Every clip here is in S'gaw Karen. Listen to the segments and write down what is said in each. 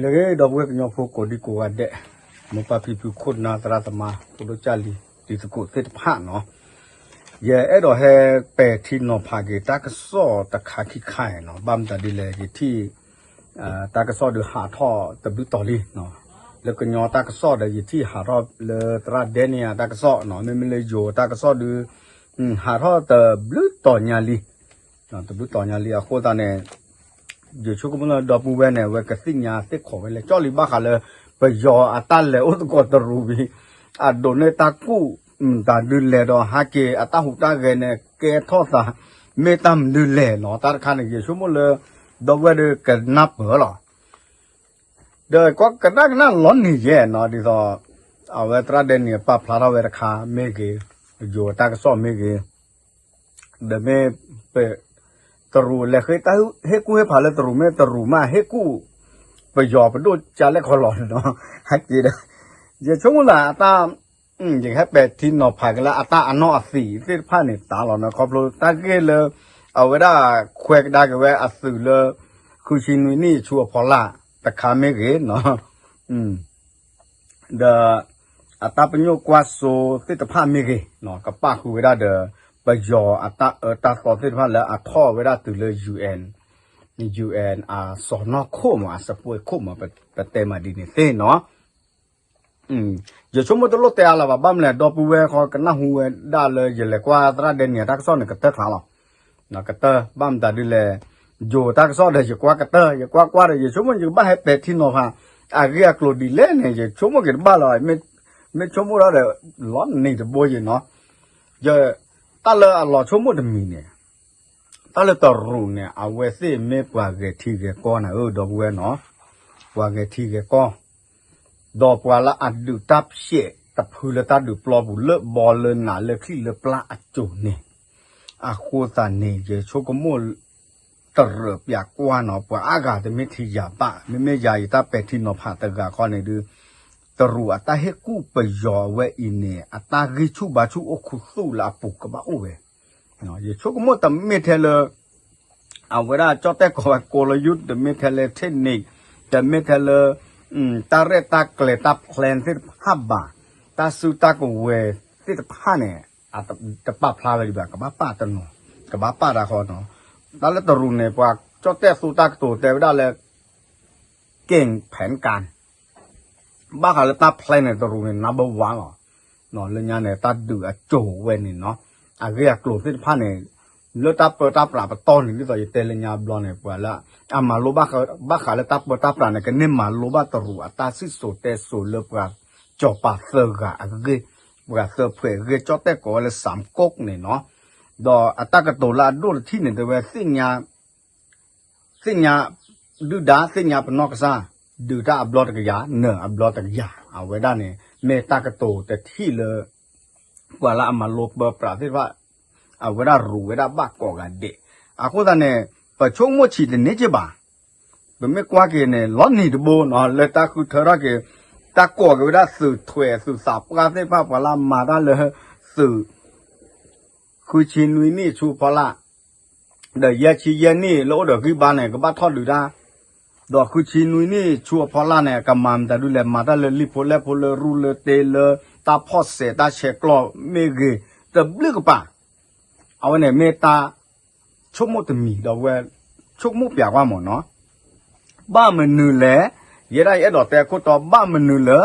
လၢဂ့ၤ ဒီပုၢ်ဝဲၢ်ကညီဖိကိးဒံကိးဂၤဒဲး, မိၢ်ပၢ်ဖံဖုခိၣ်နၢ်သရၣ်သမါ ဖိဒိၣ်ကၢ်လံၤ တံၤသကိးသ့ၣ်တဖၣ်နီၤ, ယအဲၣ်ဒိးဟဲပဲာ်ထံနီၤဖးက့ၤတၢ်ကစီၣ်တခါခံခါနီၤ, ဘၣ်မတၤဒ်လဲၣ် ယထံၣ် တၢ်ကစီၣ်ဒုးဟးထီၣ်တဘျုးတီၤလံ, လၢကညီတၢ်ကစီၣ်ဒီး ယထံၣ်ဟးထီၣ်လၢသရၣ်ဒဲန့ၣ်အတၢ်ကစီၣ်နီၤ, မ့မ့ၢ်လၢယိၤတၢ်ကစီၣ်ဒုး ဟးထီၣ်တဘျုးတီၤညါလံ တဘျုးတီၤညါလံအဃိသတးန့ၣ်, ယဆိကမိၣ်လၢဒီပုၢ်ဝဲၢ်န့ၣ် အဝဲကသ့ၣ်ညါသ့ၣ်ခိးဝဲလဲၣ်ကၠီလံ ဘၣ်ဃးလၢ ပယီၤအတၢ်လဲၤအိၣ်သကိးတရူးဝံၤ အဒိးန့ၢ်တၢ်ကူၣ် မတၤဒုးလဲၤဒီးဟးက့ၤအတၢ်ဟူးတၢ်ဂဲၤန့ၣ် ကဲထီၣ်သး မ့ၢ်တၢ်မနုၤလဲၣ်နီၤ, တၢ်တခါန့ၣ် ယဆိကမိၣ်လၢ ဒီပုၢ်ဝဲၢ်ဒုးကနၢ်ပၢၢ်လီၤ ဒီးကကနၣ်ကနၣ်လီၤနံၤယဲနီၤ, ဒ်သိး အဝဲသရၣ်ဒဲန့ၣ်ပာ်ဖျါထီၣ်ဝဲတခါမ့ၢ်ဂ့ၤ, ယိၤတၢ်ကစီၣ်မ့ၢ်ဂ့ၤ, ဒီးမ့ၢ် တရူးလဲၤဃ့တၢ်ဟ့ၣ်ကူၣ်ဟ့ၣ်ဖးလၢတရူး မ့ၢ်တရူးမးဟ့ၣ်ကူၣ် ပယီၤပဒိၣ်ကလဲၣ်ခီလီၤနီၤ, ဟဲက့ၤဒီး ယဆိကမိၣ်လၢအတၢ် ယကဟဲပဲာ်ထံနီၤဖးက့ၤလၢအတၢ်အနီၢ်အသံးသ့ၣ်တဖၣ်န့ၣ်တၢ်လီၤနီၤ, ခီဖျိတၢ်ဂ့ၢ်လၢ အဝဲဒၣ်ခွဲးကဒါက့ၤဝဲအသုးလၢ ဃုဆံနွံနံၣ်ဆူအဖီလာ်တခါမ့ၢ်ဂ့ၤနီၤ, ဒီး အတၢ်ပညိၣ်ကွၢ်စိသ့ၣ်တဖၣ်မ့ၢ်ဂ့ၤ, ကပာ်ဃုာ်ဝဲဒၣ်ဒီး ပယီၤအတၢ်အၢတၢ်သီသ့ၣ်တဖၣ်လၢအထီၣ်ဝဲဒၣ်တုၤလၢ ယူၣ်အဲၣ် ယူၣ်အဲၣ် အစီၢ်နီၤခိၣ်မး အစပူၤခိၣ်မး ပတဲမးဒ်န့ၣ်သ့နီၤ ယဆိကမိၣ်တလိၣ်တဲအါလၢၤဘၣ် ဘၣ်မနုၤလဲၣ် ဒီပုၢ်ဝဲၢ်ဃီကနၢ်ဟူဝဲဒၣ်လၢယလဲၤကွၢ်သရၣ်ဒဲနံၤအတၢ်ကစီၣ်န့ၣ် ကတၢၢ်ချါလီၤ. ကတၢၢ် ဘၣ်မတၤဒ်လဲၣ်, ယိၤတၢ်ကစီၣ်ဒီးယကွၢ်ကတၢၢ် ယကွၢ်ကွၢ်ဒီး ယဆိကမိၣ်ယကဘၣ်ဟဲပဲာ်ထံနီၤဖး အဂ့ၢ်အကျိၤဒ်လဲၣ်န့ၣ် ယဆိကမိၣ်က့ၤတဘၣ်လီၤ. မ့ၢ်ဆိကမိၣ်ဒၣ်ဒီး လီၤနံၤတဘိယံၤနီၤ. ယ တၢ်လၢအလီၤဆိကမိၣ်တမံၤန့ၣ် တၢ်လၢတရူးန့ၣ် အဝဲသ့ၣ်မ့ၢ်ပှၤဂဲၤထံဂဲၤကီၢ်နၤဧၢ ဒီပုၢ်ဝဲၢ်နီၤ, ပှၤဂဲၤထံဂဲၤကီၢ်, ဒီးပှၤလၢအဒုးတၢ်ဖျဲးတဖုလၢတၢ်ဒုးပျီပူၤ လၢဘီလၢနးလၢချံၣ်လၢပျၢ်အစိၤန့ၣ်, အဃိသတးန့ၣ် ယဆိကမိၣ် တရူးပျးကွၢ်နီၤ ပှၤအါဂၤတမ့ၢ်ထဲယၤဘၣ် မ့မ့ၢ်ယၤယတၢ်ပဲာ်ထံနီၤဖးတဂၤခီန့ၣ်ဒုး တရူးအတၢ်ဟ့ၣ်ကူၣ်ပယီၤအဝဲအံၤန့ၣ် အတၢ်ဂံၢ်ဆူၣ်ဘါဆူၣ်အိၣ်ခူသူၣ်လၢအပူၤကဘၣ်အိၣ်ဝဲ, ယဆိကမိၣ်တမ့ၢ်ထဲလၢ အဝဲဒၣ်ကၠီၣ်တဲၣ်ကိးဝဲကိးလၢယူၢ် တမ့ၢ်ထဲလၢ technique တမ့ၢ်ထဲလၢ တၢ်ရဲၣ်တၢ်ကျဲၤတၢ် plan သ့ၣ်တဖၣ်ဘၣ်, တၢ်စုတၢ်ကဝဲၤသ့ၣ်တဖၣ်န့ၣ် တပာ်ဖျါဝဲဒံးဘၣ် ကဘၣ်ပာ်တနီၤ ကဘၣ်ပာ်တၢ်ဃီနီၤ. တၢ်လၢတရူးန့ၣ် ပှၤကၠီၣ်တဲၣ်သူတၢ်ကတိၤတဲဝဲဒၣ်လၢ က့ၣ်ဖဲၣ်ကၣ် ဘၣ်ဃးလၢတၢ် plan န့ၣ် တရူးန့ၣ် number one လီၤ. လၢညါန့ၣ် တၢ်ဒုးအစိၤဝဲန့ၣ်နီၤ အဂ့ၢ်အကျိၤသ့ၣ်တဖၣ်န့ၣ် လၢတၢ်ပၢတၢ်ပြးပတီၢ်န့ၣ် ဒ်သိးယတဲလၢညါဘျီန့ၣ် ပှၤလၢ အမၤလိဘၣ်ဃးလၢတၢ်ပၢတၢ်ပြးန့ၣ် ကန့ၢ်မၤလိဘၣ်တရူးအတၢ်စံၣ်စိၤတဲစိၤလၢပှၤစီၤပၤသၢဂၤအဂ့ၢ်, ပှၤသၢဖှဲးအဂ့ၢ် ကၠီၣ်တဲၣ်ကိးဝဲလၢ စၣ်ကိၣ်န့ၣ်နီၤ. ဒီးအတၢ်ကတိၤလၢအဒိၣ်တထံၣ်န့ၣ် တဲဝဲ သ့ၣ်ညါ ဒုၣ်ဒါ သ့ၣ်ညါပနီၢ်ကစၢ် ဒုးတၢ်အဘျီတကယၤ နၢၤအဘျီတကယၤ အဝဲဒၣ်န့ၣ် မ့ၢ်တၢ်ကတိၤတထံၣ်လၢ ပှၤလၢအမၤလိပၢပြးသ့ၣ်တဖၣ် အဝဲဒၣ်ရူးဝဲဒၣ်ဘၣ်ကိးဂၤဒဲး. အဃိသတးန့ၣ် ပဆိကမိၣ်ဆံးတန့ၢ်က့ဘၣ်. ပမ့ၢ်ကွၢ်က့ၤန့ၣ် လီၤနံၤတဘိနီၤ လၢတၢ်ဃုထၢထီၣ်က့ၤ တၢ်ကိးက့ၤဝဲဒၣ်သုးထွဲး သုးသးပှၢ်သ့ၣ်တဖၣ် ပှၤလၢအမၤတၢ်လၢသုး ဃုဆံနွံနံၣ်ဆူအဖီလာ် ဒီးယဲၢ်ဆံယဲၢ်နံၣ်လၢအိၣ်ဒီးဂံၢ်ဘါန့ၣ် ကဘၣ်ထီၣ်ဒုးတၢ်, ဒီးဃုဆံနွံနံၣ်ဆူအဖီလာ်န့ၣ် ကမၤမတၤဒုးလဲၣ် မၤတၢ်လၢလံာ်ဖိလဲၢ်ဖိလၢရူၢ်လၢတ့လၢ တၢ်ဖီၣ်စဲးတၢ်ဆဲးကျိးမ့ၢ်ဂ့ၤ တဘျုးကပၤ အဝဲန့ၣ်မ့ၢ်တၢ်ဆိကမိၣ်တမံၤ ဒီးဝဲ ဆိကမိၣ်ပျးကွၢ်မ့ၢ်နီၤ ဘၣ်မနုၤလဲၣ် ယဲဒၣ်ယအဲၣ်ဒိးတဲအခိၣ်တီ ဘၣ်မနုၤလၢ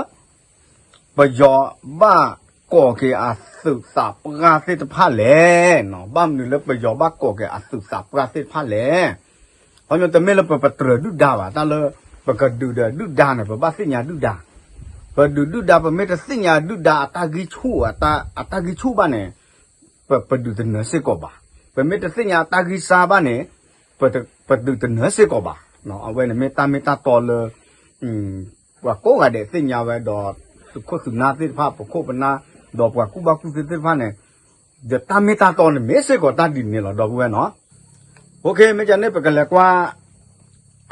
ပယီၤဘၣ်ကိးက့ၤအသုးသးပှၢ်သ့ၣ်တဖၣ်လဲၣ်, ဘၣ်မနုၤလၢပယီၤဘၣ်ကိးက့ၤအသုးသးပှၢ်သ့ၣ်တဖၣ်လဲၣ်. ခီဖျိတမ့ၢ်လၢပပတြၢၤဒုၣ်ဒါဘၣ်, တၢ်လၢပကဒုးဒီးဒုၣ်ဒါန့ၣ် ပဘၣ်သ့ၣ်ညါဒုၣ်ဒါ, ပဒုးဒုၣ်ဒါ ပမ့ၢ်တသ့ၣ်ညါဒုၣ်ဒါအတၢ်ဂံၢ်ဆူၣ် အတၢ်ဂံၢ်ဆူၣ်ဘၣ်န့ၣ် ပဒုးတနၢၤစ့ၢ်ကီးဘၣ်, ပမ့ၢ်တသ့ၣ်ညါအတၢ်ဂံၢ်စၢ်ဘၣ်န့ၣ် ပဒုးတနၢၤစ့ၢ်ကီးဘၣ်. အဝဲန့ၣ်မ့ၢ်တၢ်မ့ၢ်တၢ်တီလၢ ပှၤကိးဂၤဒဲးသ့ၣ်ညါဝဲဒီး သုးခိၣ်သုးနၢ်သ့ၣ်တဖၣ် ပခိၣ်ပနၢ် ဒီးပှၤကူၣ်ဘၣ်ကူၣ်သ့သ့ၣ်တဖၣ်န့ၣ် ဒီးတၢ်မ့ၢ်တၢ်တီန့ၣ်မ့ၢ်စ့ၢ်ကီးတၢ်ဒ်န့ၣ်လီၤ ဒီပုၢ်ဝဲၢ်နီၤ. မ့ၢ်ကန့ၣ် ပကလဲၤကွၢ်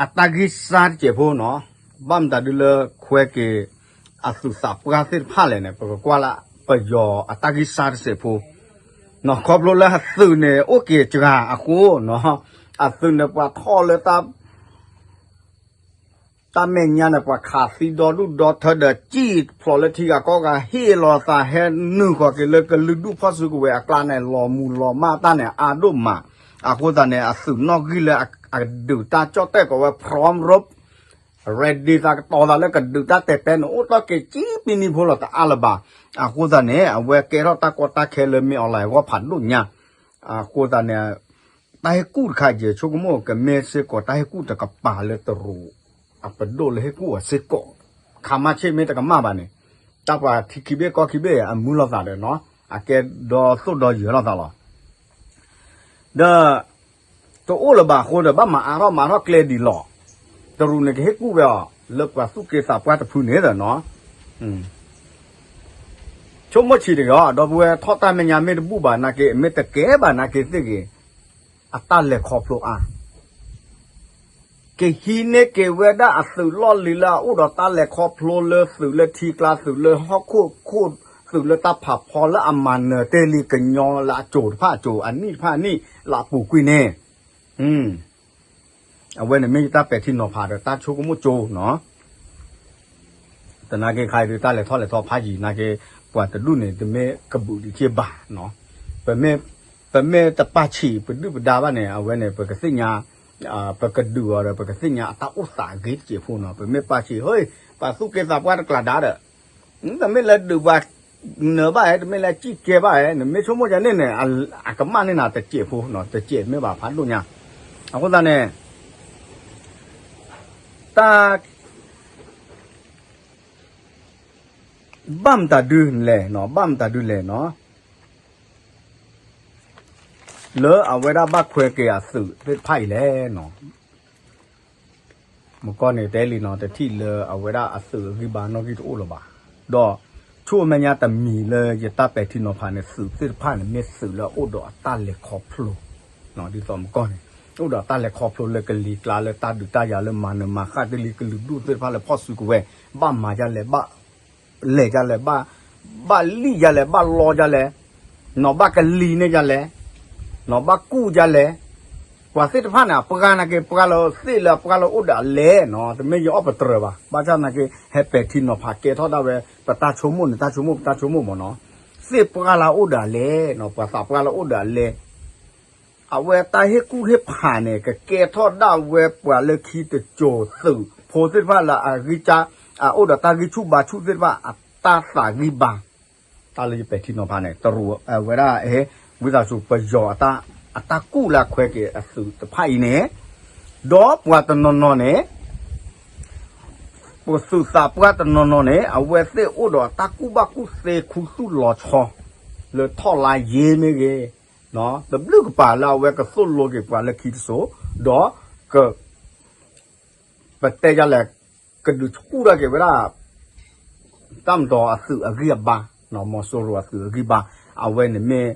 အတၢ်ဂံၢ်စၢ်တစဲးဖိနီၤ, ဘၣ်မတၤဒုလၢခွဲက့ၤ အသုးသးပှၢ်သ့ၣ်တဖၣ်လဲၣ်န့ၣ် ပကကွၢ်လၢ ပယီၤအတၢ်ဂံၢ်စၢ်တစဲးဖိ, ခီဖျိလၢအသုးန့ၣ် အိၣ်က့ၤစှၤအဃိနီၤ, အသုးန့ၣ်ပှၤထီၣ်လၢတၢ် တၢ်မဲာ်ညါန့ၣ် ပှၤခးသံဒီဒူၣ်ဒီထၢဒီး စံၣ်ဖျိးလၢထံဂၤကီၢ်ဂၤ ဟ့ၣ်လီၤသးဟဲနုာ်ဃီၤက့ၤလၢကလုာ်ဒူၣ်ဖီၣ်စုကဝဲၤအကျါန့ၣ် လီၤမူၤလီၤမၢ်တၢ်န့ၣ်အါဒိၣ်မး. အဃိသတးန့ၣ် အသုးနီၣ်ဂံၢ်လၢအဒုးတၢ်ကၠီၣ်တဲၣ်ကိးဝဲ Prompt Road ready သးကတီၤသးလၢကဒုးတၢ်တဲာ်တဲာ်န့ၣ် အိၣ်တ့ၢ်က့ၤကံပံနံၤဖိလီၤတအါလၢၤဘၣ်. အဃိသတးန့ၣ် အဝဲကဲထီၣ်တၢ်ကီတၢ်ခဲလၢမ့ၢ် online အဂီၢ်ဖးဒိၣ်ညါ. အဃိသတးန့ၣ် တၢ်ဟ့ၣ်ကူၣ်တခါယဲ ဆိကမိၣ်ကမ့ၢ်စ့ၢ်ကီး တၢ်ဟ့ၣ်ကူၣ်တကပၤလၢတရူး အပဒိၣ်လၢဟ့ၣ်ကူၣ်အီၤစ့ၢ်ကီး, ခါမါဆ့ၣ်မ့ၢ်တကမၣ်ဘၣ်န့ၣ် တၢ်ပှၤထံခံဘ့ၣ်ကီၢ်ခံဘ့ၣ်အမုာ်လိာ်သးဒီးနီၤ အကဲဒီသိၣ်ဒီယၢၤလိာ်သးလီၤ. ဒီး တအိၣ်လၢၤဘၣ်အဃိဒီး ဘၣ်မၤအါထီၣ်မၤထီၣ်ကျဲဒ်လီၤ. တရူးန့ၣ်ကဟ့ၣ်ကူၣ်ဝဲအီၤ လၢပှၤသူၣ်က့သးပှၢ်တဖုန့ၣ်ဒီးနီၤ ဆိကမိၣ်ဆံးတဂ့ၤအီၤ ဒီပုၢ်ဝဲၢ် ထီၣ်တၢ်မဲာ်ညါမ့ၢ်တဘူၣ်ဘၣ်နာ်က့ မ့ၢ်တကဲဘၣ်နာ်က့သ့ၣ်ဂ့ၤ အတၢ်လဲၤခီဖျိအါ ကဟံးန့ၢ်က့ၤဝဲဒၣ်အသုးလီၢ်လံၤလၢအအိၣ်ဒီးတၢ်လဲၤခီဖျိလၢသုးလၢထံကျါ သုးလၢဟီၣ်ခိၣ်ခိၣ် သုးလၢတၢ်ဖးဖီလၢအမၤနၢၤတ့ၢ်လံကညီလၢအစိၤတဖၣ်အစိၤ အနံၣ်တဖၣ်အနံၣ် လၢအပူၤကွံာ်န့ၣ် အဝဲန့ၣ်မ့ၢ်ယတၢ်ပဲာ်ထံနီၤဖးဒီးတၢ်ဆိကမိၣ်ကၠိနီၤ. သနာ်က့ခါအံၤဒုး တၢ်လဲၤထီၣ်လဲၤထီဖးယံာ်နာ်က့ ပှၤတဒူၣ်န့ၣ် တမ့ၢ်ကဘုးဒံးက့ဘၣ်နီၤ. ပမ့ၢ်တပာ်ဆံးပဒုၣ်ပဒါဘၣ်န့ၣ် အဝဲန့ၣ် ပကသ့ၣ်ညါ ပကဒုးအီၤဒီး ပကသ့ၣ်ညါအတၢ်အိၣ်သးအဂ့ၢ်တစဲးဖိနီၤ. ပမ့ၢ်ပာ်ဆံး ဟ့ ပှၤသူၣ်က့သးပှၢ်တကျးဒါဒီး တမ့ၢ်လၢဒုးပှၤနၢၤဘၣ်ဧါ တမ့ၢ်လၢစံၣ်ကဲဘၣ်ဧါ နမ့ၢ်ဆိကမိၣ်ဒ်န့ၣ်န့ၣ် အကမၣ်န့ၢ်နၤတစဲးဖိ တစဲးမ့ၢ်ဘၣ်ဖးဒိၣ်ညါ. အဃိသတးန့ၣ် တၢ် ဘၣ်မတၤဒုလဲၣ်နီၤ ဘၣ်မတၤဒုလဲၣ်နီၤ လၢအဝဲဒၣ်ဘၣ်ခွဲးက့ၤအသုးသ့ၣ်တဖၣ်အံၤလဲၣ်နီၤ. မကီၢ်န့ၣ်တဲလံနီၤ တထံၣ်လၢအဝဲဒၣ်အသုးအဂံၢ်ဘါနီၣ်ဂံၢ်တအိၣ်လၢၤဘၣ်. ဒီးဆူအမဲာ်ညါတမံၤလၢယတၢ်ပဲာ်ထံနီၤဖးန့ၣ် သုးသ့ၣ်တဖၣ်န့ၣ် မ့ၢ်သုးလၢအအိၣ်ဒီးအတၢ်လဲၤခီဖျိ ဒ်သိးမကီၢ်န့ၣ် အိၣ်ဒီးတၢ်လဲၤခီဖျိလၢကလံၤကျါလၢတၢ်ဒုးတၢ်ယၤလၢမၤနၢၤမၤဃၣ်တ့ၢ်လံကလုာ်ဒူၣ်သ့ၣ်တဖၣ်လၢဖီၣ်စုကဝဲၤ ဘၣ်မၤဒ်လဲၣ် ဘၣ်လဲၤဒ်လဲၣ် ဘၣ်လံၣ်ဒ်လဲၣ် ဘၣ်လီဒ်လဲၣ် နီၢ်ဘၣ်ကလံၤန့ၢ်ဒ်လဲၣ် နီၢ်ဘၣ်ကူၣ်ဒ်လဲၣ် ပှၤသ့ၣ်တဖၣ်န့ၣ် အပှၤနာ်က့ ပှၤလၢသ့ၣ်လၢအပှၤလၢအိၣ်ဒီးအလဲၣ်နီၤ တမ့ၢ်ယအီၣ်ပတြၢၤဘၣ် ဘၣ်ဆၣ်သနာ်က့ ဟဲပဲာ်ထံနီၤဖးကဲထီၣ်ဒၣ်ဝဲ ပတၢ်ဆိကမိၣ်န့ၣ် တၢ်ဆိကမိၣ် ပတၢ်ဆိကမိၣ်မ့ၢ်နီၤ သ့ၣ်ပှၤလၢအိၣ်ဒီးအလဲၣ်နီၤ ပှၤသးပှၢ်လၢအိၣ်ဒီးအလဲၣ် အဝဲတၢ်ဟ့ၣ်ကူၣ်ဟ့ၣ်ဖးန့ၣ် ကကဲထီၣ်ဒၣ်ဝဲပှၤလၢခံတစိၤသုးဖိသ့ၣ်တဖၣ်လၢအဂံၢ်စၢ် အအိၣ်ဒီးတၢ်ဂံၢ်ဆူၣ်ဘါဆူၣ်သ့ၣ်တဖၣ် အတၢ်သးဂံၢ်ဘါ တၢ်လၢယပဲာ်ထံနီၤဖးန့ၣ် တရူးဝဲဒၣ် ဝံသးစူၤပယီၤအတၢ်ကူၣ်လၢအခွဲးက့ၤအသုးတဖၣ်အံၤန့ၣ် ဒီးပှၤတနီၤနီၤန့ၣ် ပသုးသးပှၢ်တနီၤနီၤန့ၣ် အဝဲသ့ၣ်အိၣ်ဒီးတၢ်ကူၣ်ဘၣ်ကူၣ်သ့ခူသူၣ်လီၤဆီ လၢထီၣ်လါယ့မ့ၢ်ဂ့ၤ တဘျုးကပၤလၢအဝဲကသိၣ်လိက့ၤပှၤလၢခံတစိၤ ဒီးက ပတဲဒ်လဲၣ် ကဒုးဆူၣ်ထီၣ်က့ၤဝဲဒၣ် တၢ်မတီၤအသုးအဂံၢ်အဘါ မီၤစိရိၤအသုးအဂံၢ်ဘါ အဝဲန့ၣ်မ့ၢ်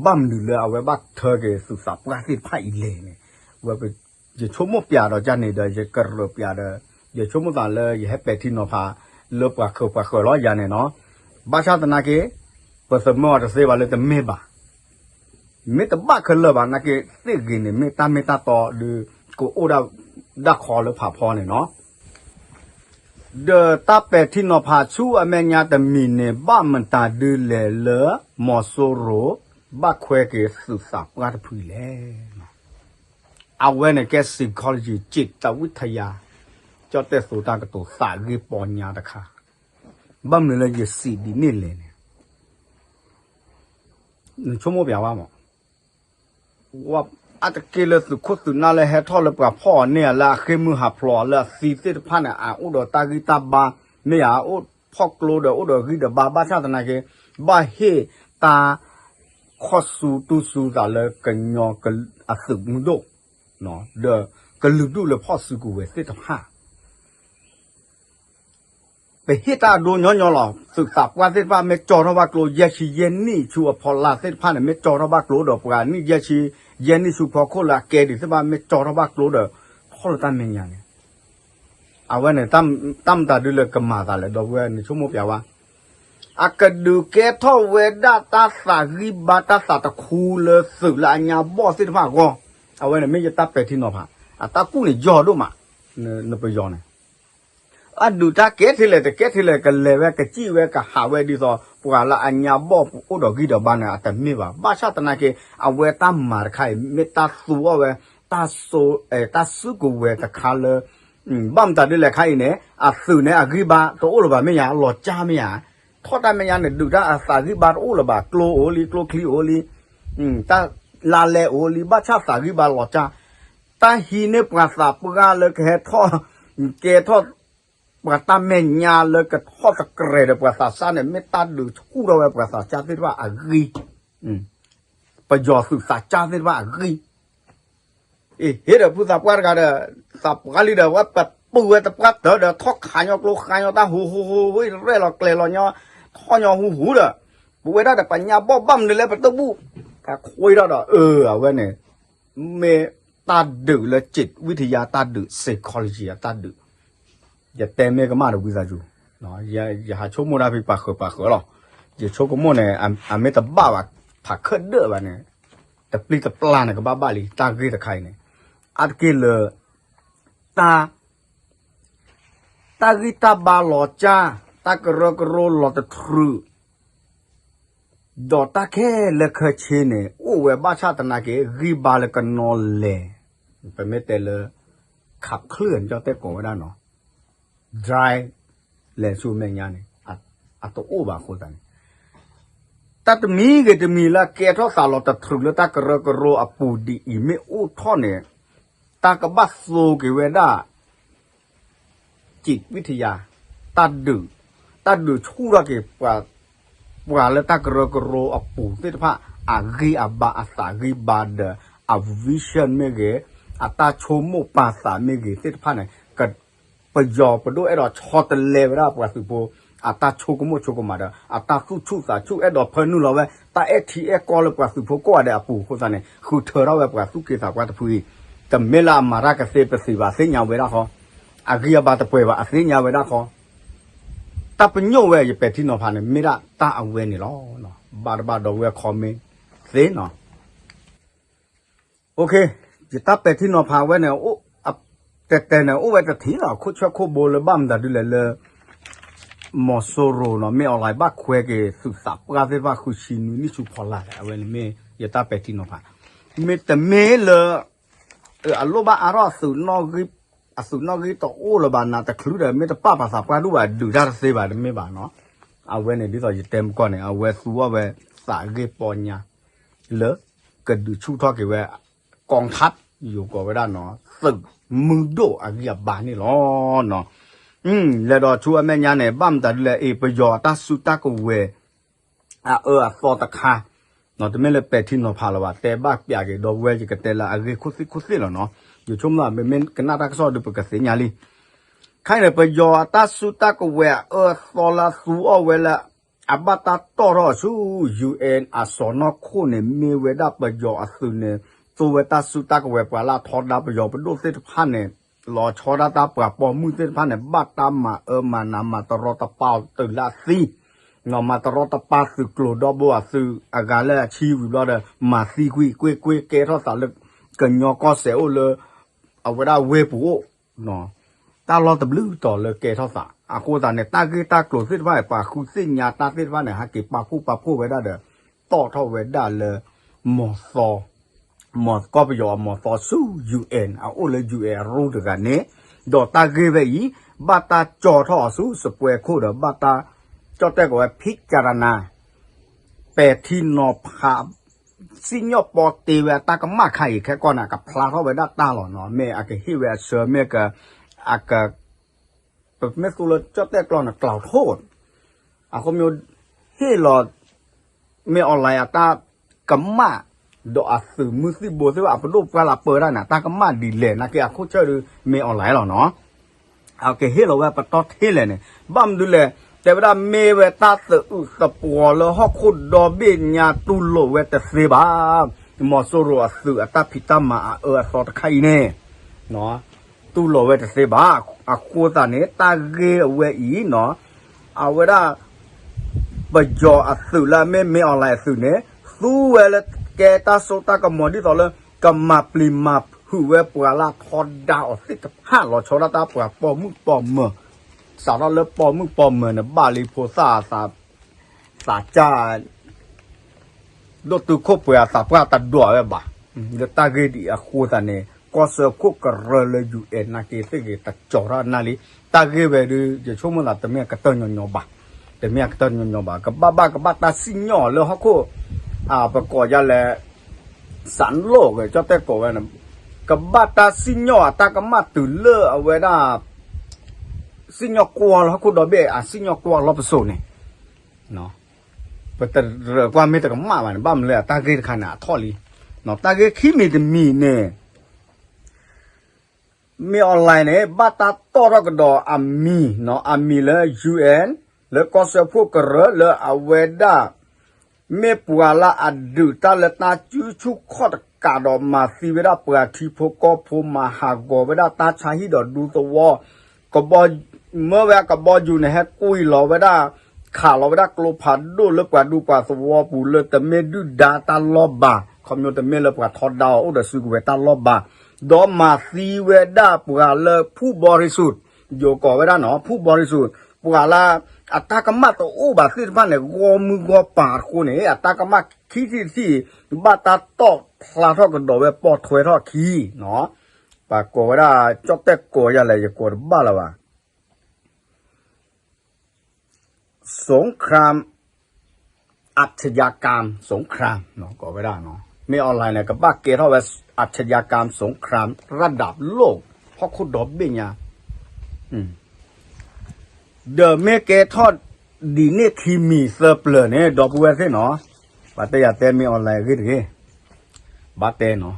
ဘၣ်မနုၤလၢအဝဲဘၣ်ထၢက့ၤသုးသးပှၢ်သ့ၣ်တဖၣ်အံၤလဲၣ်န့ၣ် ဝဲ ယဆိကမိၣ်ပျးဒီးယၤန့ၣ်ဒီး ယကရၢၢ်ပျးဒီး ယဆိကမိၣ်သးလၢယဟဲပဲာ်ထံနီၤဖး လၢပှၤဃၢၤပှၤဃၢၤလီၤယၤန့ၣ်နီၤ ဘၣ်ဆၣ်သနာ်က့ ပသမၢအီၤတသ့ဘၣ်လၢတမ့ၢ်ဘၣ် မ့ၢ်တဘၣ်ခဲလၢာ်ဘၣ်နာ်က့ သ့ၣ်ဂ့ၤန့ၣ် မ့ၢ်တၢ်မ့ၢ်တၢ်တီဒီး ကအိၣ်ဒၣ် ဒၣ်ခီလၢဖးဖီန့ၣ်နီၤ ဒီးတၢ်ပဲာ်ထံနီၤဖးဆူအမဲာ်ညါတမံၤန့ၣ် ဘၣ်မတၤဒုလဲၣ်လၢ မီၤစိရိၤ ဘၣ်ခွဲက့ၤသုးသးပှၢ်တဖုလဲၣ်. အဝဲန့ၣ်ကဲ psychology จิตวิทยา ကၠီၣ်တဲၣ်သိတၢ်ကတိၤသးဂ့ၢ်ပီညါတခါ ဘၣ်မနုၤလၢယစံးဒ်န့ၣ်လဲၣ်န့ၣ် နဆိကမိၣ်ပျးဝဲမး အါတက့ၢ်လၢသုးခိၣ်သုးနၢ်လၢဟဲထီၣ်လၢပှၤဖီၣ်အီၤန့ၢ်ဧါ လၢအဃ့ၢ်မုၢ်ဟးဖျိးလၢအသံသ့ၣ်တဖၣ်န့ၣ် အအိၣ်ဒီးတၢ်ဂံၢ်တၢ်ဘါ မ့ၢ်ဧါ အိၣ်ဖီၣ်ကျိဒီးအိၣ်ဒီးဂံၢ်ဒီးဘါ ဘၣ်ဆၣ်သနာ်က့ ဘၣ်ဟ့ၣ်တၢ်ခီၣ်ဆူတူၢ်ဆူသးလၢကညီအသုးမုၢ်ဒိၣ် ဒီးကလုာ်ဒူၣ်လၢဖီၣ်စုကဝဲၤသ့ၣ်တဖၣ် ပဟ့ၣ်တၢ်အဒိညီညီလီၤ. သုးသးပှၢ်သ့ၣ်တဖၣ် မ့ၢ်ကၠီထီၣ်ဘၣ်ကျိ ယဲၢ်ဆံယဲၢ်နံၣ်ဆူအဖီလာ်သ့ၣ်တဖၣ်န့ၣ် မ့ၢ်ကၠီထီၣ်ဘၣ်ကျိဒီးပှၤနံၣ်ယဲၢ်ဆံ ယဲၢ်နံၣ်ဆူဖီခိၣ်လၢအကဲဒံးသ့ၣ်တဖၣ် မ့ၢ်ကၠီထီၣ်ဘၣ်ကျိဒီး ထီၣ်လၢတၢ်မဲာ်ညါန့ၣ် အဝဲန့ၣ် တၢ်မတၤဒုလၢကမၤသးလဲၣ် ဒီပုၢ်ဝဲၢ် နဆိကမိၣ်ပျးဝဲ အကဒုးကဲထီၣ်ဝဲဒၣ်တၢ်သးဂံၢ်ဘါ တၢ်သးတခူလၢသုးလၢအညါဘီၣ်သ့ၣ်တဖၣ်အဂီၢ်, အဝဲန့ၣ်မ့ၢ်ယတၢ်ပဲာ်ထံနီၤဖး, အတၢ်ကူၣ်န့ၣ်ယီၤဒိၣ်မး, နပယီၤန့ၣ် အဒုးတၢ်ကဲထဲလဲၣ်တကဲထဲလဲၣ် ကလဲၤဝဲကစံၣ်ဝဲကဟးဝဲဒ်သိး ပှၤလၢအညါဘီၣ်အိၣ်ဒီးဂံၢ်ဒီးဘါန့ၣ် အတမ့ၢ်ဘၣ်. ဘၣ်ဆၣ်သနာ်က့ အဝဲတၢ်မၤတခါအံၤ မ့ၢ်တၢ်သူအီၣ်ဝဲ တၢ်စုကဝဲၤတခါလၢ ဘၣ်မတၤဒ်လဲၣ်ခါအံၤန့ၣ် အသုးန့ၣ်အဂံၢ်ဘါတအိၣ်လၢၤဘၣ်မ့ၢ်ယါ အလီၤကၢ်မ့ၢ်ယါ ထီၣ်တၢ်မဲာ်ညါန့ၣ် ဒုးတၢ်အသးဂံၢ်ဘါတအိၣ်လၢၤဘၣ် ကျိအိၣ်လံ ကျိချံအိၣ်လံ တၢ်လါလဲအိၣ်လံ ဘၣ်ဆၣ်သးဂံၢ်ဘါလီၤကၢ် တၢ်ဟံးန့ၢ်ပှၤသးပှၢ်လၢကဟဲထီၣ် ကဲထီၣ် ပှၤတၢ်မဲာ်ညါလၢကထီၣ်သကြဲးဒီးပှၤသးစၢ်န့ၣ် မ့ၢ်တၢ်ဒုးဆူၣ်ထီၣ်ဝဲပှၤသးစၢ်သ့ၣ်တဖၣ်အဂံၢ် ပယီၤသုးသးစၢ်သ့ၣ်တဖၣ်အဂံၢ် အ့ ဟ့ၣ်ဒီးဖုသးပှၢ်တဂၤဒီး သးပှၢ်လံဒီး ဝဲပပုၢ်ဝဲတပှၢ်တၢၢ်ဒီး ထီၣ်ခးညီကျိခးညီတၢ်ဟူဟူဟူ ဝဲရဲၣ်လီၤကျဲၤလီၤညီ ထီၣ်ညီဟူဟူဒီး ပဝဲဒၣ်ဒီးပညါဘီၣ်ဘၣ်မနုၤလဲၣ် ပတဘူၣ် ကခွ့ထီၣ်ဒီး အၢ အဝဲန့ၣ် မ့ၢ်တၢ်ဒုးလၢ จิตวิทยา တၢ်ဒုး psychology အတၢ်ဒုး ယတဲမ့ၢ်ကမၣ်ဒီးဝံသးစူၤ ယဟးဆိကမိၣ်တၢ်ဖဲပာ်ဃုာ်ပာ်ဃုာ်လီၤ. ယဆိကမိၣ်န့ၣ် အမ့ၢ်တဘၣ်ဘၣ် ဖးခၢၣ်ဒၢၣ်ဘၣ်န့ၣ် တပျံၤတပျၢ်န့ၣ် ကဘၣ်ဘၣ်လံ တၢ်ဂ့ၢ်တခါအံၤန့ၣ် အါတက့ၢ်လၢ တၢ် တၢ်ဂံၢ်တၢ်ဘါလီၤကၢ် တၢ်ကရၢကရိလီၤတထြူး ဒီးတၢ်ခဲလၢာ်ခဲဆ့န့ၣ် အိၣ်ဝဲဘၣ်ဆၣ်သနာ်က့ ဂံၢ်ဘါလၢကနီၤလဲၢ် ပမ့ၢ်တဲလၢ ခးချၢၣ်န့ၣ် ကၠီၣ်တဲၣ်ကိးဝဲဒၣ်နီၤ dry လဲၤဆူမဲာ်ညါန့ၣ် အတအိၣ်ဘၣ်အဃိသတးန့ၣ် တၢ်တမံၤဂ့ၤတမံၤလၢအကဲထီၣ်သးလီၤတထြူးလၢတၢ်ကရၢကရိအပူၤဒ်အံၤ မ့ၢ်အိၣ်ထီၣ်န့ၣ် တၢ်ကဘၣ်သိက့ၤဝဲဒၣ် จิตวิทยา တၢ်ဒုး တၢ်ဒုးဆူၣ်ထီၣ်က့ၤ ပှၤလၢတၢ်ကရၢကရိအပူၤသ့ၣ်တဖၣ် အဂံၢ်အဘါအသးဂံၢ်ဘါဒီး အ vision မ့ၢ်ဂ့ၤ အတၢ်ဆိကမိၣ်ပာ်သးမ့ၢ်ဂ့ၤသ့ၣ်တဖၣ်န့ၣ် က ပယီၤပဒိၣ်အဲၣ်ဒိးဆီတလဲဝဲဒၣ်ပှၤသုးဖိ အတၢ်ဆိကမိၣ်ဆိကမးဒီး အတၢ်သူၣ်ဆူၣ်သးဆူၣ် အဲၣ်ဒိးဖၢနုာ်လီၤဝဲ တၢ်အဲၣ်ထံအဲၣ်ကီလၢပှၤသုးဖိကိးဂၤဒဲးအပူၤအဃိသတးန့ၣ် ဃုထၢထီၣ်ဝဲပှၤသူၣ်က့သးပှၢ်တဖုအံၤ တမ့ၢ်လၢအမၤတၢ်ကသ့ပသ့ဘၣ် သ့ၣ်ညါဝဲဒၣ်ဃီ အဂံၢ်အဘါတပှဲၤဘၣ် အသ့ၣ်ညါဝဲဒၣ်ဃီ တၢ်ပညိၣ်ဝဲယပဲာ်ထံနီၤဖးန့ၣ် မ့ၢ်ဒၣ်တၢ်အဝဲန့ၣ်လီၤ. ဘၣ်တဘၣ်ဒီပုၢ်ဝဲၢ် comment သ့နီၤ ယတၢ်ပဲာ်ထံနီၤဖးဝဲန့ၣ် တဲတဲန့ၣ် အိၣ်ဝဲတထံၣ်လီၤ ခိၣ်ဆၢခိၣ်ဘိလၢဘၣ်မတၤဒ်လဲၣ်လၢ မီၤစိရိၤနီၤ မ့ၢ် online ဘၣ်ခွဲက့ၤသုးသးပှၢ်သ့ၣ်တဖၣ်ဃုဆံနွံနံၣ်ဆူဖီလာ်လဲၣ် အဝဲန့ၣ်မ့ၢ်ယတၢ်ပဲာ်ထံနီၤဖး မ့တမ့ၢ်လၢ အလိၣ်ဘၣ်အါထီၣ် အသုးနီၣ်ဂံၢ်တအိၣ်လၢၤဘၣ် နးတချုးဒီး မ့ၢ်တပာ်ပှၤသးပှၢ်ဒိၣ်ဘၣ် ဒုးတၢ်တသ့ဘၣ် တမ့ၢ်ဘၣ်နီၤ အဝဲန့ၣ် ဒ်သိးယတဲမကီၢ်န့ၣ် အဝဲသူအီၣ်ဝဲ သးဂ့ၢ်ပီညါ လၢ ကဒုးဆူၣ်ထီၣ်က့ၤဝဲ กองทัพ ယိၤကိးဝဲဒၣ်နီၤ သုးမုၢ်ဒိၣ်အဂံၢ်အဘါန့ၣ်လီၤ. လဲၤဒီးဆူအမဲာ်ညါန့ၣ် ဘၣ်မတၤဒ်လဲၣ် အ့ၣ် ပယီၤအတၢ်စုတၢ်ကဝဲၤ အအၢအသီတခါ တမ့ၢ်လၢပဲာ်ထံနီၤဖးလၢၤဘၣ် တဲဘၣ်ပျးက့ၤ ဒီပုၢ်ဝဲၢ်ယကတဲလၢအဂ့ၢ်ခိၣ်သ့ၣ်ခိၣ်သ့ၣ်လီၤနီၤ ယဆိကမိၣ် မ့မ့ၢ်ကနၣ်တၢ်ကစီၣ်ဒီး ပကသ့ၣ်ညါလံ ခဲအံၤန့ၣ် ပယီၤအတၢ်စုတၢ်ကဝဲၤအအၢအသီလၢသူအီၣ်ဝဲလၢ အဘၣ်တၢ်တီၣ်ထီၣ်ဆူ UN အစီၢ်နီၤခိၣ်န့ၣ် မ့ၢ်ဝဲဒၣ်ပယီၤအသုးန့ၣ် သိဝဲတၢ်စုတၢ်ကဝဲၤ ပှၤလၢအထီဒါပယီၤပဒိၣ်သ့ၣ်တဖၣ်န့ၣ် လီၤဆီဒၣ်တၢ်ပှၤပိာ်မုၣ်သ့ၣ်တဖၣ်န့ၣ် ဘၣ်တၢ်မၤအၢမၤနး မၤတရီတပါတုၤလၢအသံ မၤတရီတပါသုးကျိၤဒီဘိအသုး အဂၤလၢအဆံဝံၤဘျီဒီး မၤသံကွံာ်ကွ့ၢ်ကွ့ၢ် ကဲထီၣ်သးလၢ ကညီကီၢ်စဲၣ်အိၣ်လၢ အဝဲဒၣ်ဝ့ၢ်ပူၤအိၣ် တၢ်လီၢ်တဘျုးတီၤလၢကဲထီၣ်သး အဃိသတးန့ၣ် တၢ်ဂ့ၢ်တၢ်ကျိၤသ့ၣ်တဖၣ်န့ၣ် ပှၤဃုသ့ၣ်ညါတၢ်သ့ၣ်တဖၣ်န့ၣ် ဟဲက့ၤပာ်ဖှိၣ်ပာ်ဖှိၣ်ဝဲဒၣ်ဒီး တီၣ်ထီၣ်ဝဲဒၣ်လၢ မီၤသီ မီၤကီၢ်ပယီၤအမီၤသီဆူ UN အအိၣ်လၢ UN အရူၢ်တဂၤန့ၣ် ဒီးတၢ်ဂ့ၢ်ဝဲအံၤ ဘၣ်တၢ်ကၠီထီၣ်အီၤဆူ စပွဲခိၣ်ဒီး ဘၣ်တၢ်ကၠီၣ်တဲၣ်ကီးဝဲ ဖံကရနၤ ပဲာ်ထံနီၤဖး စံၣ်ညီၣ်ပီတ့ဝဲအတၢ်ကမၣ်ခါအံၤ ခဲကီၢ်န့ၣ် အကဖျါထီၣ်ဝဲဒၣ်တၢ်လီၤနီၤ မ့ၢ်အကဟ့ၣ်ဝဲအဆၢ မ့ၢ်အက အက ပမ့ၢ်သူလၢကၠီၣ်တဲၣ်ကျီန့ၣ် ကျီထိၣ် အဃိမ့ၢ် ဟ့ၣ်လီၤ မ့ၢ် online အတၢ်ကမၣ် ဒီးအသုးမုၢ်သံၣ်ဘိသ့ၣ်တဖၣ် အပဒိၣ်ပှၢ်လၢပၢတၢ်န့ၣ် တၢ်ကမၣ်ဒ်လဲၣ် နာ်က့အခိၣ်ဆၢဒုး မ့ၢ် online လီၤနီၤ အကဟ့ၣ်လီၤဝဲပတီၢ်ထဲလဲၣ်န့ၣ် ဘၣ်မနုၤလဲၣ် တဲဝဲဒၣ်မ့ၢ်ဝဲတၢ်သအုးသပှီၤလၢဟီၣ်ခိၣ်ဒီဘ့ၣ်ညါတူၢ်လိာ်ဝဲတသ့ဘၣ် မီၤစိရိၤအသုးအတၢ်ဖံးတၢ်မၤအအၢအသီတခါအံၤန့ၣ် တူၢ်လိာ်ဝဲတသ့ဘၣ် အဃိသတးန့ၣ် တၢ်ဂ့ၢ်အဝဲအံၤနီၤ အဝဲဒၣ် ပယီၤအသုးလၢအမ့ၢ် မ့ၢ် online အသုးန့ၣ် သူဝဲလၢကဲတၢ်စိတၢ်ကမီၤဒ်သိးလၢ ကမၤပျံၤမၤဖုးဝဲပှၤလၢအထီဒါအီၤသ့ၣ်တဖၣ် လီၤဆီဒၣ်တၢ်ပှၤပိာ်မုၣ်ပိာ်မၢၤ စးထီၣ်လၢပိာ်မုၣ်ပိာ်မၢၤန့ၣ် ဘၣ်လံဖိသၣ်အသး သးကၢ် ဒိၣ်တုာ်ခိၣ်ပှဲၤအသးပှၢ်တဒွးဝဲဘၣ်. လၢတၢ်ဂ့ၢ်ဒ်အံၤအဃိသတးန့ၣ် ကီၢ်စၢဖှိၣ်ကရၢလၢ ယူၢ်အဲၣ် နာ်က့သ့ၣ်ဂ့ၤ တကၠီၤထီၣ်နၢ်လံ. တၢ်ဂ့ၢ်ဝဲဒုး ယဆိကမိၣ်သးတမ့ၢ်အကတၢၢ်ညီညီဘၣ်, တမ့ၢ်အကတၢၢ်ညီညီဘၣ်. ကဘၣ်ဘၣ်ကဘၣ်တၢ်စံၣ်ညီၣ်လၢဟီၣ်ခိၣ် ပကိးယၤလဲၣ် စးလိၣ်ဂ့ၤ ကၠီၣ်တဲၣ်ကိးဝဲန့ၣ် ကဘၣ်တၢ်စံၣ်ညီၣ်အတၢ်ကမၣ်တုၤလၢအဝဲဒၣ် စံၣ်ညီၣ်ကွီၢ်လၢဟီၣ်ခိၣ်ဒီဘ့ၣ် အစံၣ်ညီၣ်ကွီၢ်လီၤပစိာ်န့ၣ် ပတရၢၢ်ကွၢ်မ့ၢ်တကမၣ်ဘၣ်န့ၣ် ဘၣ်မနုၤလၢအတၢ်ဂ့ၢ်တခါန့ၣ် အထီၣ်လံ. တၢ်ဂ့ၢ်ခံမံၤတမံၤန့ၣ် မ့ၢ် online န့ၣ် ဘၣ်တၢ်တီၣ်ထီၣ်ကဒီးအမံၤ, အမံၤလၢ ယူၢ်အဲၣ် လၢကီၢ်စၢဖှိၣ်ကရၢလၢအဝဲဒၣ် မ့ၢ်ပှၤလၢအဒုးတၢ်လၢတၢ်စုဆူၣ်ခီၣ်တကးဒီး မၤသံဝဲဒၣ်ပှၤထံဖိကီၢ်ဖိ မၤဟးဂီၤဝဲဒၣ်တၢ်ဆါဟံၣ်ဒီးဒူသဝီ, ကဘီ မၢဝဲကဘီယူၤန့ၣ် ဟဲကွံာ်လီၤဝဲဒၣ် ခးလီၤဝဲဒၣ်ကျိဖးဒိၣ်လၢပှၤဒူပှၤသဝီပူၤ လၢတမ့ၢ်ဒုၣ်ဒါတၢ်လီၢ်ဘၣ်, ခီဖျိတမ့ၢ်လၢပှၤထီဒါအီၤအိၣ်ဒီးစုကဝဲၤတၢ်လီၢ်ဘၣ်, ဒီးမၤသံဝဲဒၣ်ပှၤလၢဖူဘီရံစူး, ယိၤကိးဝဲဒၣ်နီၤ ဖူဘီရံစူး, ပှၤလၢအတၢ်ကမၣ်တအိၣ်ဘၣ်သ့ၣ်တဖၣ်န့ၣ် ဂီၢ်မုၢ်ဂီၢ်ပၤအဃိန့ၣ် အတၢ်ကမၣ်ခံထံၣ်တထံၣ် ဘၣ်တၢ်တီၣ်ဖျါထီၣ်ကဒီးဝဲပိာ်ထွဲထီၣ်ခံနီၤ, ပှၤကိးဝဲဒၣ် ကၠီၣ်တဲၣ်ကိးယၤလဲၣ် ယကိးတဘၣ်လၢၤဘၣ် สงคราม อาชญากรรมสงคราม ကိးဝဲဒၣ်နီၤ မ့ၢ် online န့ၣ် ကဘၣ်ကဲထီၣ်ဝဲ อาชญากรรมสงครามระดับโลก ဟီၣ်ခိၣ်ဒီဘ့ၣ်ညါ, ဒီးမ့ၢ်ကဲထီၣ်ဒ်န့ၣ်ခံမံၤသၢပျၢၤန့ၣ် ဒီပုၢ်ဝဲၢ်သ့ၣ်နီၤ, ပှၤတဲယၤတဲမ့ၢ် online အဂ့ၢ်တဂ့ၤ ဘၣ်တဲနီၤ,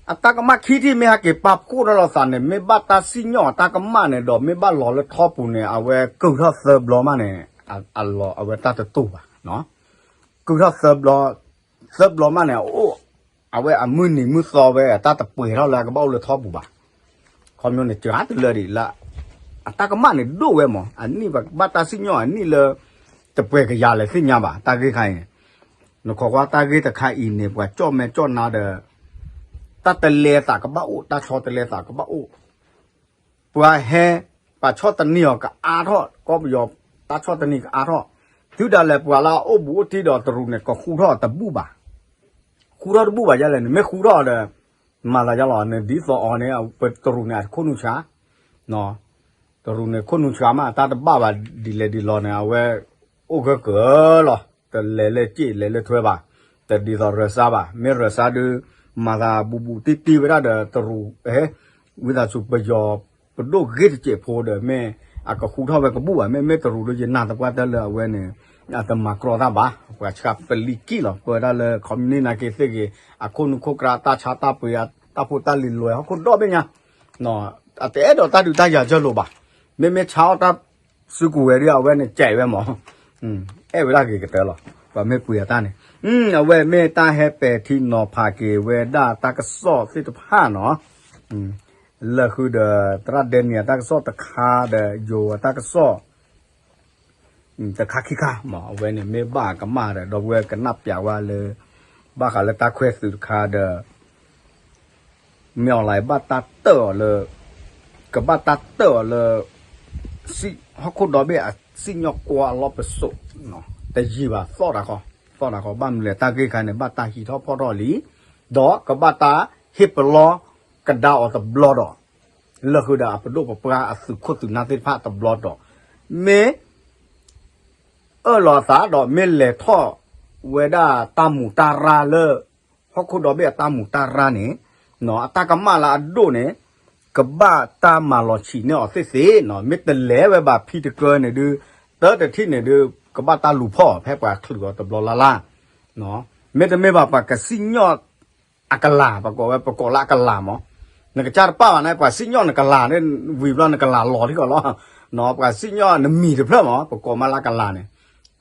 အတၢ်ကမၣ်ခံထံၣ်မ့ၢ်ဟဲက့ၤပာ်ဖှိၣ်ထီၣ်လိာ်သးန့ၣ် မ့ၢ်ဘၣ်တၢ်စံၣ်ညီၣ်အတၢ်ကမၣ်န့ၣ်ဒီး မ့ၢ်ဘၣ်လီၤလၢထီပူၤန့ၣ် အဝဲကုၢ်ထီၣ်သၢဘျီမးန့ၣ် အလီၤအဝဲတၢ်တတူၢ်ဘၣ်, ကုၢ်ထီၣ်သၢဘျီ, သၢဘျီမးန့ၣ် အအိၣ် အဝဲအမုၢ်နံၤမုၢ်သီဝဲ အတၢ်တပှဲၤထီၣ်လၢအကဘၣ်အိၣ်လၢထီပူၤဘၣ်, ခီဖျိန့ၣ် စှၤတလၢဒံးလၢ အတၢ်ကမၣ်န့ၣ်ဒိၣ်ဝဲမး အနံၣ်ဘၣ်တၢ်စံၣ်ညီၣ်အနံၣ်လၢ တပှဲၤကယၤလဲၣ်သ့ၣ်ညါဘၣ် တၢ်ဂ့ၢ်ခါအံၤန့ၣ်, နခီကွၢ်တၢ်ဂ့ၢ်တခါအံၤန့ၣ် ပှၤကၠီၣ်မဲာ်ကၠီၣ်နါဒီး တၢ်တလဲသးကဘၣ်အိၣ် တၢ်ဆီတလဲသးကဘၣ်အိၣ်, ပှၤဟဲ ပှၤဆီၣ်တနံၤအီၤကအါထီၣ် ကီၢ်ပယီၤ တၢ်ဆီၣ်တနံၤကအါထီၣ်, တုၤဒၣ်လဲာ်ပှၤလၢအအိၣ်ဘူးအိၣ်တံၢ်ဒီးတရူးန့ၣ် ကဃူထီၣ်တဘူၣ်ဘၣ်, ဃူထီၣ်တဘူၣ်ဘၣ်ယဲလဲၣ်န့ၣ် မ့ၢ်ဃူထီၣ်ဒီး မၤသးယါလီၤ နဒ်သိးအီၤန့ၣ် ပတရူးန့ၣ် အတခိၣ်နူာ်ဆှါ တရူးန့ၣ်ခိၣ်နူာ်ဆှါမး အတၢ်တဘၣ်ဘၣ်ဒ်လဲၣ်ဒ်လဲၣ်န့ၣ် အဝဲ အိၣ်ဂၢၢ်ကၢၢ်လီၤ တလဲၤလၢစ့ၣ်လဲၤလၢထွဲဘၣ်, တဒ်သိးရၢၢ်စါဘၣ် မ့ၢ်ရၢၢ်စါဒုး မၤသးဘူးဘူးတံၢ်တံၢ်ဝဲဒၣ်ဒီးတရူး ဝံသးစူၤပယီၤ ပဒိၣ်ဂ့ၤတစဲးဖိဒီးမ့ၢ် အကဃူထီၣ်ဝဲကဘူၣ်ဘၣ် မ့မ့ၢ်တရူးဒီးယနာ်သပှၢ်တၢၢ်လၢအဝဲန့ၣ် အတမၤကြီတၢ်ဘၣ် ပှၤဆှးပလံၤကံၣ်လီၤ ပၢဝဲဒၣ်လၢ ခီမနံၣ် နာ်က့သ့ၣ်ဂ့ၤ အခိၣ်နူာ်ခိၣ်ကြၢး တၢ်ဆါတၢ်ပှ့ၤ တၢ်ဖိတၢ်လံၤလွဲၤဟီၣ်ခိၣ်ဒီဘ့ၣ်ညါ အတအဲၣ်ဒိးတၢ်ဒုးတၢ်ယၤကၢၢ်လိာ်ဘၣ်, မ့မ့ၢ်ဆါအီၣ်တၢ်စုကဝဲၤဒ်အဝဲန့ၣ် ကဲးဝဲမး, အဲၣ်ဝဲဒၣ်ဂ့ၤကတၢၢ်လီၤ, ပှၤမ့ၢ်ပှ့ၤအတၢ်န့ၣ်, အဝဲမ့ၢ်တၢ်ဟဲပဲာ်ထံနီၤဖးက့ၤဝဲဒၣ်တၢ်ကစီၣ်သ့ၣ်တဖၣ်နီၤ, လၢဃုာ်ဒီး သရၣ်ဒဲနံၤအတၢ်ကစီၣ်တခါဒီး ယိၤအတၢ်ကစီၣ် တခါခံခါမး အဝဲန့ၣ်မ့ၢ်ဘၣ်ကမၣ်ဒီး ဒီပုၢ်ဝဲၢ်ကနၣ်ပျးဝဲလၢ ဘၣ်ဃးလၢတၢ်ခွဲးသုးတခါဒီး မ့ၢ် online ဘၣ်တၢ်တၢၣ်အီၤလၢ ကဘၣ်တၢ်တၢၣ်အီၤလၢ ဟီၣ်ခိၣ်ဒီဘ့ၣ်အစံၣ်ညီၣ်ကွီၢ်အလီၢ်ပစိာ် တယံာ်ဘၣ် သီၣ်တၢ်ခီ သီၣ်တၢ်ခီ ဘၣ်မနုၤလဲၣ် တၢ်ဂ့ၢ်ခါန့ၣ် ဘၣ်တၢ်ဟံးထီၣ်ဖီၣ်ထီၣ်လံ ဒီးကဘၣ်တၢ်ဟ့ၣ်ပလီၢ်ကဒါအီၤတဘျီဒီး လၢဃုာ်ဒီးအပဒိၣ်ပပှၢ်အသုးခိၣ်သုးနၢ်သ့ၣ်တဖၣ်တဘျီဒီး မ့ၢ် အၢၣ်လီၤအသးဒီးမ့ၢ်လဲၤထီၣ်ဝဲဒၣ်တၢ်မူးတၢ်ရၢ်လၢ ဟီၣ်ခိၣ်ဒီဘ့ၣ်အတၢ်မူးတၢ်ရၢ်န့ၣ် အတၢ်ကမၣ်လၢအဒိၣ်န့ၣ် ကဘၣ်တၢ်မၤလီၤဆံးန့ၢ်အီၤသ့ၣ်သ့ၣ် မ့ၢ်တလဲၤဝဲဘၣ်ဖံးတကၢန့ၣ်ဒုး တၢတထံၣ်န့ၣ်ဒုး ကဘၣ်တၢ်လူၤဖီၣ်ဖဲပှၤချုးအီၤတဘျီလၢ်လၢ် မ့တမ့ၢ်ဘၣ်ပှၤကစံၣ်ညီၣ်အကလၤ ပကိးဝဲ ပကိးလၢအကလၤမး နကစၢ်တပာ်ဘၣ်န့ၣ် ပှၤစံၣ်ညီၣ်နကလၤန့ၣ် ဝံၤဘျီနကလၤလီၤထံကီၢ်လီၤ ပှၤစံၣ်ညီၣ်နမံၤတဖျၢၣ်မး ပကိးမးလၢအကလၤန့ၣ်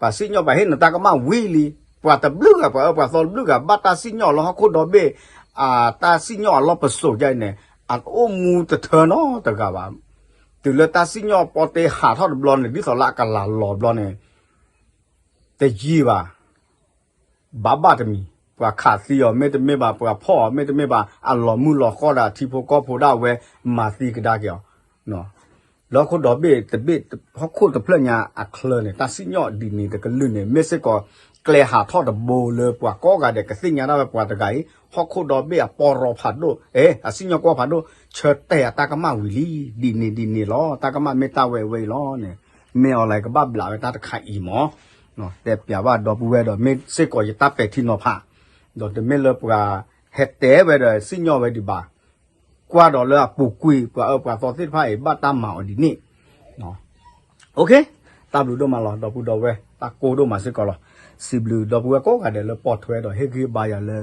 ပှၤစံၣ်ညီၣ်ပှၤဟ့ၣ်နတၢ်ကမၣ်ဝံၤလံ ပှၤတဘျုးဂၤ ပှၤအၢပှၤသီတဘျုးဂၤ ဘၣ်တၢ်စံၣ်ညီၣ်လၢဟီၣ်ခိၣ်ဒီဘ့ၣ် တၢ်စံၣ်ညီၣ်အလီၢ်ပစိာ်ဒ်အံၤန့ၣ် အတအိၣ်မူတထၢနီတဂၤဘၣ် တုၤလၢတၢ်စံၣ်ညီၣ်ပီတ့ဟးထီၣ်တဘျီန့ၣ် ဒ်သိးလၢအကလၤလီၤဘျီန့ၣ် တယံာ်ဘၣ် ဘၣ်ဘၣ်တမံၤ ပှၤခးသံအီၤ မ့တမ့ၢ်ဘၣ် ပှၤဖီၣ်အီၤ မ့တမ့ၢ်ဘၣ် အလီၤမုၢ်လီၤဃီၣ်ဒီးထံဖိကီၢ်ဖိဒၣ်ဝဲ မၤသံကဒါက့ၤအီၤ လၢဟီၣ်ခိၣ်ဒီဘ့ၣ်တဘ့ၣ် ဟီၣ်ခိၣ်တဖျၢၣ်ညါအချၢန့ၣ် တၢ်စံၣ်ညီၣ်ဒ်န့ၣ်တကလုာ်န့ၣ် မ့ၢ်စ့ၢ်ကီး ကျဲဟးထီၣ်တဘိလၢပှၤကိးဂၤဒဲးကသ့ၣ်ညါဒၣ်ဝဲပှၤတဂၤအံၤ ဟီၣ်ခိၣ်ဒီဘ့ၣ်အပီရီဖးဒိၣ် အဲ အစံၣ်ညီၣ်ကွီၢ်ဖးဒိၣ် ဆၢတဲာ်အတၢ်ကမၣ်ဝံၤလံ ဒ်န့ၣ်ဒ်န့ၣ်လီၤ တၢ်ကမၣ်မ့ၢ်တၢ်ဝဲအံၤဝဲအံၤလီၤန့ၣ် မ့ၢ်အီၤလၢကဘၣ်ဘျးဝဲတၢ်တခါအံၤမး တဲပျးဘၣ်ဒီပုၢ်ဝဲၢ်ဒီး မ့ၢ်စ့ၢ်ကီးယတၢ်ပဲာ်ထံနီၤဖး ဒီးတမ့ၢ်လၢပှၤဟဲတဲဝဲဒီးစံၣ်ညီၣ်ဝဲဒံးဘၣ် ကွၢ်ဒီးလၢအပူၤကွံာ် ပှၤအၢပှၤသီသ့ၣ်တဖၣ်အံၤ ဘၣ်တၢ်မၤအီၤဒ်န့ၣ် တၢ်ဘျုးဒိၣ်မးလီၤ ဒီပုၢ်ဒီဝဲၢ် တၢ်ကိၢ်ဒိၣ်မးစ့ၢ်ကီးလီၤ စံးဘျုးဒီပုၢ်ဝဲၢ်ကိးဂၤဒဲးလၢပိာ်ထွဲဒီးဟ့ၣ်ဂံၢ်ဘါယၤလၢ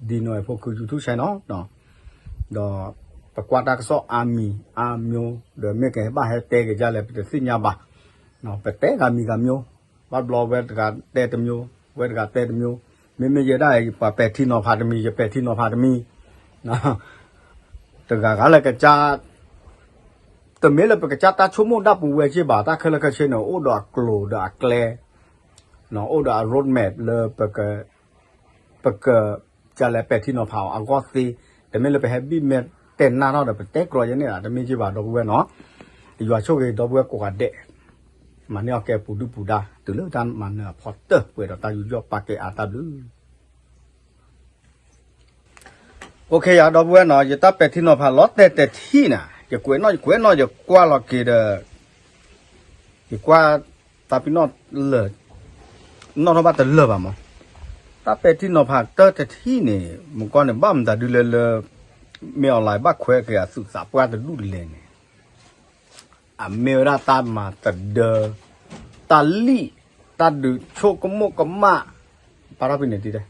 ဒီနွဲၣ်ဖိခု YouTube channel ဒီးပကွၢ်တၢ်ကစီၣ်အါမံၤအါမံၤ ဒီးမ့ၢ်ကဟဲဘၣ်ဟဲတဲက့ၤဒ်လဲၣ် ပတသ့ၣ်ညါဘၣ် ပတဲဂၤမံၤဂၤမံၤ ဘၣ်ဘျီဝဲတဂၤတဲတမံၤ ဝဲတဂၤတဲတမံၤ မ့မ့ၢ်ယဲဒၣ် ပှၤပဲာ်ထံနီၤဖးတမံၤ ယပဲာ်ထံနီၤဖးတမံၤ တဂၤဂၤလၢကစၢ် တမ့ၢ်လၢပကစၢ်တၢ်ဆိကမိၣ်ဒၣ်ပူၤဝဲက့ဘၣ် တၢ်ခဲလၢာ်ခဲဆ့န့ၣ် အိၣ်ဒီးအကျိၤဒီးအကျဲ အိၣ်ဒီးအ roadmap လၢ ပက ကလဲၤပဲာ်ထံနီၤဖးအီၤအဂီၢ်သ့, တမ့ၢ်လၢပဟဲဘံၣ်မဲာ်တဲာ်နၢ်ထီၣ်ဒီး ပတဲကြီယဲန့ၣ် တမ့ၢ်က့ဘၣ် ဒီပုၢ်ဝဲၢ်နီၤ, ယွၤဆိၣ်ဂ့ၤဒီပုၢ်ဝဲၢ်ကိးဂၤဒဲး, မၤန့ၢ်အီၣ်ကဲပူၤဒုၣ်ပူၤဒါ တုၤလၢတၢ်မၤနၢၤအဖီတၢၢ် ပှဲၤဒီးတၢ်ယူးယီၣ်ပာ်ကဲအါတၢ်ဘျုး OK ယၤဒီပုၢ်ဝဲၢ်နီၤ, ယတၢ်ပဲာ်ထံနီၤဖးလီၤတဲာ်တထံၣ်နၤ, ယကွဲးနီၣ် ယကွဲးနီၣ် ယကွၢ်လီၤက့ၤဒီး ယကွၢ်တၢ်ပ့ၤနီၣ်လၢာ်, နီၣ်ထီၣ်ဘၣ်တလၢာ်ဘၣ်မး, တၢ်ပဲာ်ထံနီၤဖးတၢ်တထံၣ်န့ၣ် မုၢ်ကီၢ်န့ၣ် ဘၣ်မတၤဒုလဲၣ်လၢ မ့ၢ်အီၤလၢ ဘၣ်ခွဲက့ၤအသူၣ်သးပှၢ်တဒူၣ်လဲၣ်န့ၣ် အမ့ၢ်ဝဲဒၣ်တၢ်မၤတဒၢ, တၢ်လံၣ်, တၢ်ဒုးဆိကမိၣ်ကမၣ်, ပာ်ထီၣ်ဖဲန့ၣ်တံၢ်တဲ,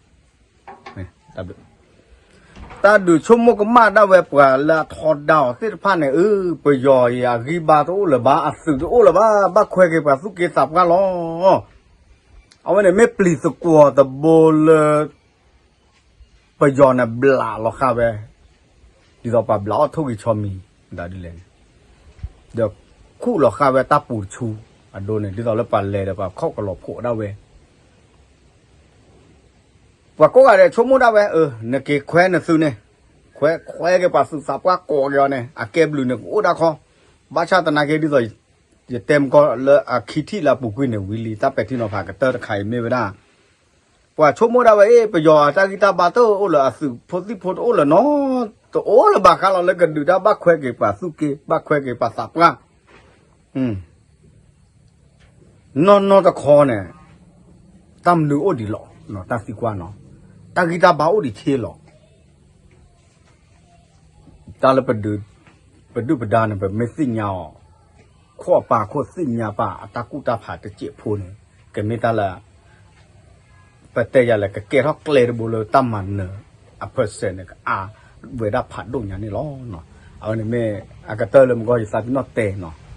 တၢ်ဒုးဆိကမိၣ်ကမၣ်ဒၣ်ဝဲပှၤလၢအထီဒါအီၤသ့ၣ်တဖၣ်န့ၣ်, အၢ ပယီၤအံၤအဂံၢ်ဘါတအိၣ်လၢၤဘၣ်, အသုးတအိၣ်လၢၤဘၣ်, ဘၣ်ခွဲက့ၤပှၤသူၣ်က့သးပှၢ်လီၤ. အဝဲန့ၣ်မ့ၢ်ပျံၤသကွီၤတဘိလၢ ပယီၤန့ၣ်ဘျးလီၤဃာ်ဝဲ, ဒ်သိးပှၤဘျးအီၣ်ထိၣ်ဂံၢ်ဆီမံၤ ဒ်လဲၣ်န့ၣ်, ဒီးခူၣ်လီၤဃာ်ဝဲတၢ်ပူၤတဆူ, အဒိန့ၣ် ဒ်သိးလၢပှၤလဲၤဒီးပှၤခီၣ်ကလီၤဖှိးဒၣ်ဝဲ, ပှၤကိးဂၤဒဲးဆိကမိၣ်ဒၣ်ဝဲ, အၢ နက့ၤခွဲနသုးန့ၣ်, ခွဲခွဲက့ၤပှၤသူၣ်သးပှၢ်ကိးက့ၤအီၤန့ၣ် အကဲဘျုးန့ၣ်ကအိၣ်ဒၣ်ခီ, ဘၣ်ဆၣ်သနာ်က့ဒ်သိး ယတဲမုၢ်ကီၢ်လၢအခံထံၣ်လၢအပူၤကွံာ်န့ၣ်ဝံၤလံ, တၢ်ပဲာ်ထံနီၤဖးကတၢၢ်တခါအံၤမ့ၢ်ဝဲဒၣ် ပှၤဆိကမိၣ်ဒၣ်ဝဲအ့ၣ် ပယီၤအတၢ်ဂံၢ်တၢ်ဘါတအိၣ်လၢၤ, အသုးဖိသံၣ်ဖိတအိၣ်လၢၤနီတအိၣ်လၢၤဘၣ်ဃးလီၤလၢကဒုးတၢ်ဘၣ်ခွဲက့ၤပှၤသူၣ်က့ ဘၣ်ခွဲက့ၤပှၤသးပှၢ်, နီၢ်နီၢ်တခီန့ၣ် တၢ်မနုၤအိၣ်ဒံးလီၤ, တၢ်သံကွၢ်နီၤ, တၢ်ဂံၢ်တၢ်ဘါအိၣ်ဒံးဆ့လီၤ. တၢ်လၢပဒုး, ပဒုၣ်ပဒါန့ၣ် ပမ့ၢ်သ့ၣ်ညါအီၤ, ခိၣ်အပၢ်ခိၣ်သ့ၣ်ညါပၢ်အတၢ်ကူၣ်တၢ်ဖးတစဲးဖိန့ၣ်, ကမ့ၢ်တၢ်လၢ ပတဲယၤလဲၣ် ကကဲထီၣ်ကျဲတဘိလၢတၢ်မၤနၢၤအ percent န့ၣ် ကအါဝဲဒၣ်ဖးဒိၣ်ညါန့ၣ်လီၤ. အဝဲန့ၣ်မ့ၢ်အကတၢၢ်လၢမုၢ်ကီၢ်ယသးပ့ၤနီၣ်တဲနီၤ.